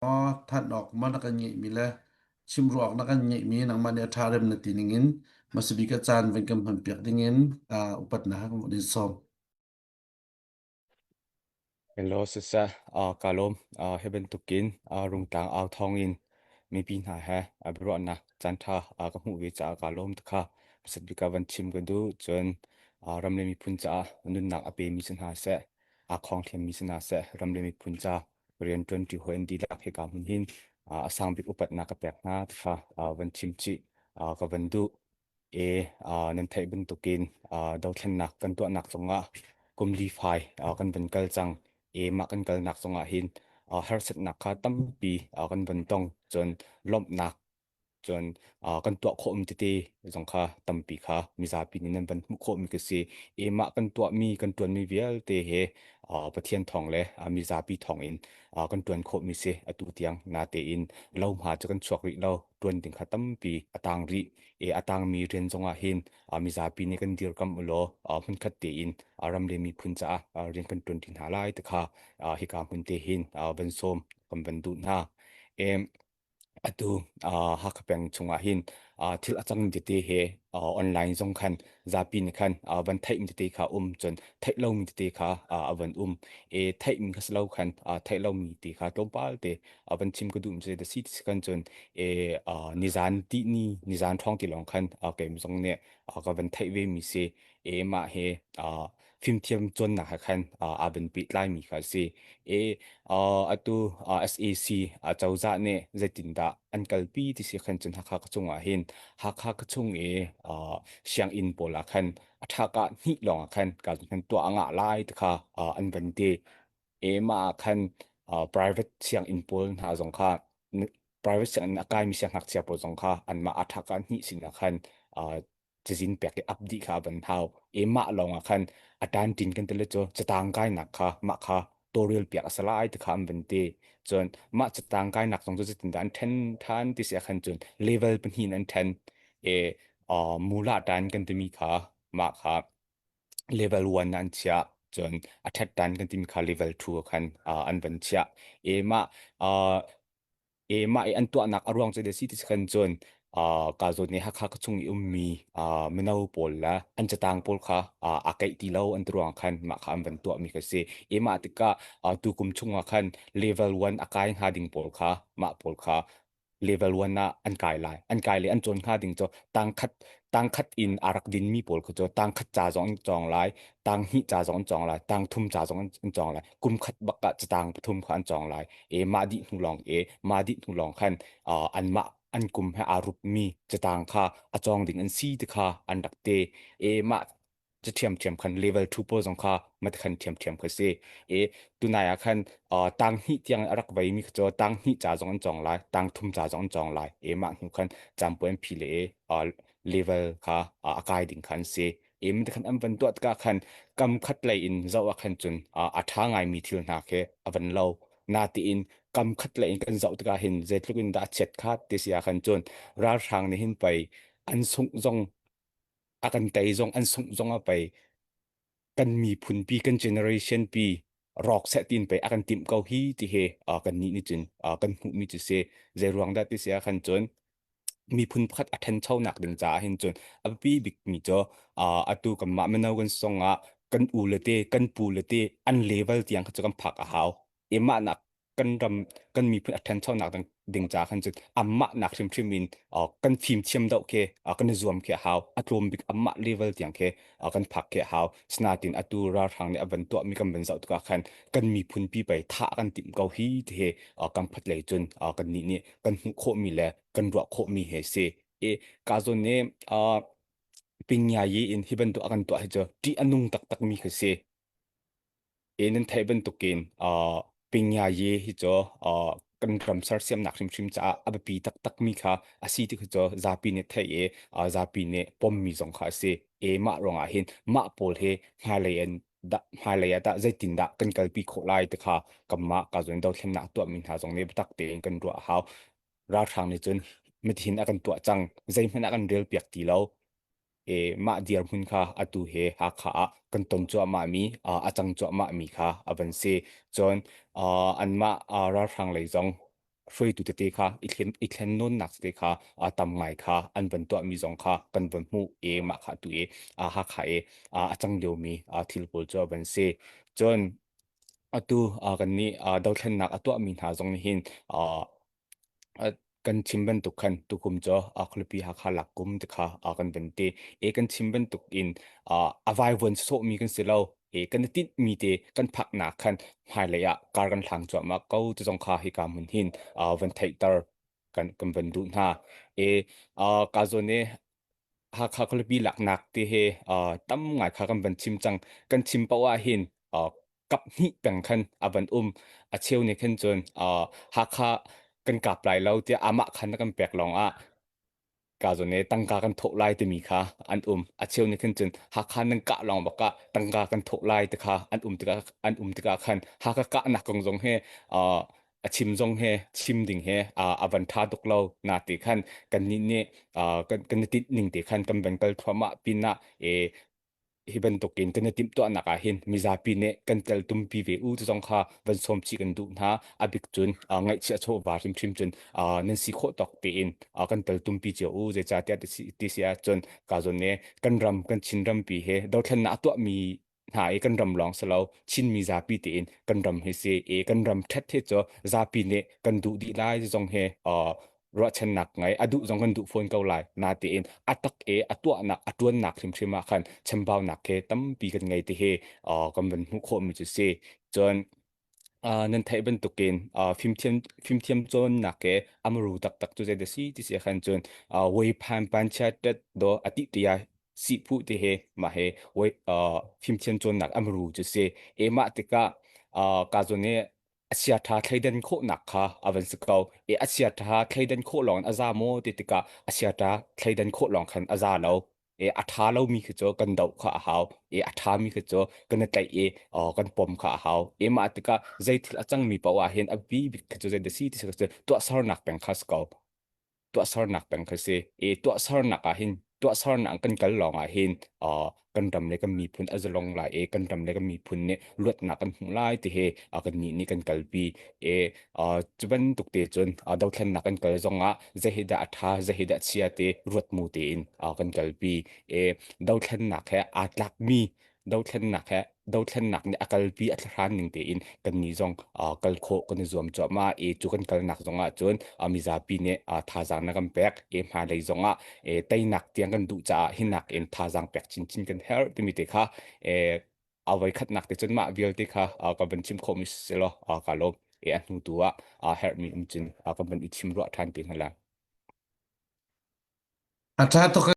Thanh awk ma na kan ngeihmi le chimruah awk na kan ngeihmi nangmah nih a ṭha rem na ti ningin hmasabik a caan van kan hmanpiak dingin upatnak kan von in sawm. Hello siseh, kaa lawm. Hi bantukin Rungtlang au thawngin mipi hna he biaruahnak caanṭha ka hmuh ve caah kaa lawm ti kha hmasat bik ah van chim ka duh. Cun ram le miphun caah nunnak a pemi si hna seh, aa khawng thiammi si hna seh, ram le miphun ca rianṭuanṭi hawi an dihlak hika hmun hin a sang bik upatnak ka pek hna ti kha van chim chih ka van duh. E nan theih bantukin dothlennak kan tuahnak zongah kum li fai kan van kal cang. E mah kan kalnak zongah hin harsatnak kha tampi kan van tong. Cun lawmhnak cun kan tuah khawhmi tete zong kha tampi kha mizapi nih nan van hmuh khawhmi ka si. E mah kan tuahmi kan ṭuanmi vialte he Pathian thawng le mizapi thawng in kan ṭuan khawhmi si. Atu tiang natein lohma cu kan chuak rih lo. Ṭuan ding kha tampi a tang rih. E a tangmi rian zongah hin mizapi nih kan dirkamh u law hmunkhat tein ram le miphun caah rian kan ṭuan ṭi hna lai ti kha hika hmun te hin van sawm kan van duh hna. E Atu Hakha peng chungah hin thil a cang tete he online zong khan zapi nih khan van theihmi tete kha um cun theih lomi tete kha a van um. E theihmi kha si lo khan theih lomi ti kha tlawmpal te van chim ka duhmi cu si ti kan cun e nizan tihni nizan ṭhawng ti lawng khan keim zong nih ka van theih ve mi si. E mah he fimthiam cawnnak he khan aa van pehtlaimi kha a si. E atu SAC cozah nih zeitindah an kalpi ti si khan cun Hakha ka cungah hin Hakha ka chung i sianginn pawl ah khan a ṭhaka hnih lawng ah khan ka khan tuah a ngah lai ti kha an van ti. E mah ah khan private sianginn pawl hna zong kha private sianginn a kaimi siangngakchia pawl zong kha anmah a ṭhaka hnih sinah khan cazin pek i ap dih kha van hau. E mah lawng ah khan a tantin kan tile cu catang kainak kha mah kha tawlrel piak a si lai ti kha an van ti. Cun mah catang kainak zong cu zeitindah an then than ti si ah khan cun level pahnih in an then. E mula tan kan timi kha mah kha level 1 an chiah. Cun a that tan kan timi kha level 2 ah khan an van chiah. E mah E mah i an tuahnak a ruang cu si ti khan cun ka zawn nih Hakha ka chung i ummi mino pawl le an catang pawl kha aa keih ti lo an ti ruang khan mah kha an van tuahmi kha si. E mah tikah tukum chungah khan level 1 a kai hnga ding pawl kha mah pawl kha level 1 ah an kai lai. An kai le an cawn hnga ding cu tangkhat tangkhat in a rak dinmi pawl kha cu tangkhat ca zong an cawng lai, tanghnih ca zong an cawng lai, tangthum ca zong an cawng lai. Kum khat bak ah catang pathum kha an cawng lai. E mah dih hnu lawng e mah dih hnu lawng khan anmah an kum he aa rupmi catang kha a cawng ding an si ti kha an rak te. E mah cu ṭhiamṭhiam khan level 2 pawl zong kha mat khan ṭhiamṭhiam kha si. E tunai ah khan tang hnih tiang a rak veimi kha cu tang hnih ca zong an cawng lai, tang thum ca zong an cawng lai. E mah hnu khan campuai an phi le e level kha a kai ding kha an si. E mi khan an van tuah tikah khan kam khat lei in zoh ah khan cun a ṭha ngaimi thil hna khi a van lo. Natiin kam khat lei in kan zoh tikah hin zeitluk in dah a chiat kha ti si ah khan cun ralhrang nih hin pei an sungh zong a kan tei zong an sungh zong ah pei kan miphun pi kan generation pi rawk seh tin pei a kan timh ko hi ti he kan nih nih cun kan hmuhmi cu si zei ruang dah ti si ah khan cun miphun pakhat a ṭhanchonak ding caah hin cun a biapi bikmi cu atu kanmah mino kan song ah kan u le te kan pu le te an level tiang kha cu kan phak a hau e mah nak kan ram kan miphun a ṭhanchonak ding, ding ca khan cun amah nak hrimhrim in kan fimthiam deuh khi kan i zuam khi a hau a tlawm bik amah level tiang khi kan phak khi a hau sinatin atu ralhrang nih a van tuahmi kan van zoh tikah khan kan miphun pi pei thah kan timh ko hi ti hi kan phat lei cun kan nih nih kan hmuh khawhmi le kan ruah khawhmi he si e ka zawn nih pingya yi in hi bantuk a kan tuah hi cu ṭih a nung taktakmi khi si E nan theih bantukin Pingyaye hi cu kan ram sersiamnak hrimhrim caah a biapi taktakmi kha a si ti kha cu zapi nih theih i zapi nih pommi zong kha a si. E mah ruangah hin mah pawl hi hmailei in dah hmailei ah tah zeitindah kan kalpi khawh lai ti kha kanmah ka zawn dothlennak tuahmi hna zong nih biatak tein kan ruah a hau. Ralhrang nih cun mitihin a kan tuah cang, zeihmanh a kan relpiak ti lo. E mah dirhmun kha atu he Hakha ah kan ton cuahmahmi a cang cuahmahmi kha a van si. Cun anmah ralhrang lei zong. Hruaitu tete kha i thlen nawnnak tete kha tam ngai kha an van tuahmi zong kha kan van hmuh i mah kha tu i Hakha i a cang liomi thil pawl cu a van si. Cun atu kan nih dothlennak a tuahmi hna zong nih hin kan chim bantuk khan tukum cu khualipi Hakha lak kum ti kha kan van ti. E kan chim bantuk in a vaivuan sawhmi kan si lo. E kan i tinhmi te kan phaknak khan hmailei ah kar kan hlang cuahmah ko ti zong kha hika hmun hin van theihter kan kan van duh hna. E ka zawn i Hakha khualipi laknak ti hi tam ngai kha kan van chim cang. Kan chim paoh ah hin kap hnih peng khan a van um. A cheu nih khin cun Hakha kan kap lai lo tiah amah khan na kan pek lawng ah ka zawn i tangka kan thawh lai timi kha an um. A cheu nih khin cun Hakha nan kah lawng bak ah tangka kan thawh lai ti kha an um tikah an um tikah khan Hakha kahnak kong zong hi a chim zong he chim ding he a van ṭha tuk lo na ti khan kannih nih kan kan i tinh ning te khan kan van kal thluahmah pinah e hi bantukin kan i timhtuahnak ah hin mizapi nih kan tel tumpi ve u ti zong kha van sawm chih kan duh hna. A bik cun ngaihchia chawva hrimhrim cun nan si khawh tawk tein kan tel tumpi cio u. Zeicahtiah ti si ahcun ka zawn ne kan ram kan Chin rampi he dothlennak a tuahmi hna i kan ram lawng si lo Chinmi zapi tein kan ram hi si i kan ram ṭhat hi cu zapi nih kan duh dih lai zong hi ruahchannak ngai a duh zong kan duh fawn ko lai na tein a tak e a tuahnak a ṭuannak hrimhrim ah khan chambaunak he tampi kan ngei ti hi kan van hmuh khawhmi cu si. Cun nan theih bantukin fimthiam fimthiam cawnnak ke amaru taktak cu zei si ti si khan cun wei phan pan chia tet do ati tia si phu ti he ma he wei fimthiam cawnnak amaru cu si. E mah tikah ka zon i a chia ṭha thleidan khawhnak kha a van si ko. E a chia ṭha thleidan khawh lawng in a za maw ti tikah a chia ṭha thleidan khawh lawng khan a za lo. E a ṭha lomi khi cu kan doh kha a hau. E a ṭhami khi cu kan i tlaih i kan pom kha a hau. E mah tikah zei thil a cangmi paoh ah hin a bi bik khi cu zei dah si ti si cu tuahsernak peng kha si ko. Tuahsernak peng kha si. I tuahsernak ah hin tuahsernak kan kal lawng ah hin kan ram le kan miphun a zalong lai i kan ram le kan miphun nih luatnak kan hmuh lai ti hi kan nih nih kan kalpi. I cu bantuk te cun dothlennak kan kal zong ah zei hi dah a ṭha zei hi dah chia ti ruatmu tein kan kalpi. I dothlennak he aa tlakmi dothlennak he dothlennak nih a kalpi a thlahran ning tein kannih zong kal khawh kan i zuam cuahmah i cu kan kalnak zong ah cun mizapi nih thazaang na kan pek i hmailei zong ah teinak tiang kan duh caah hinak in thazaang pek chinchin kan herh timi te kha a voi khatnak te cun mah vialte kha ka van chim khawhmi si law ka lawm. E a hnu tu ah herhmi um cun ka van i chim ruah ṭhan te hna lai. A ṭha tuk.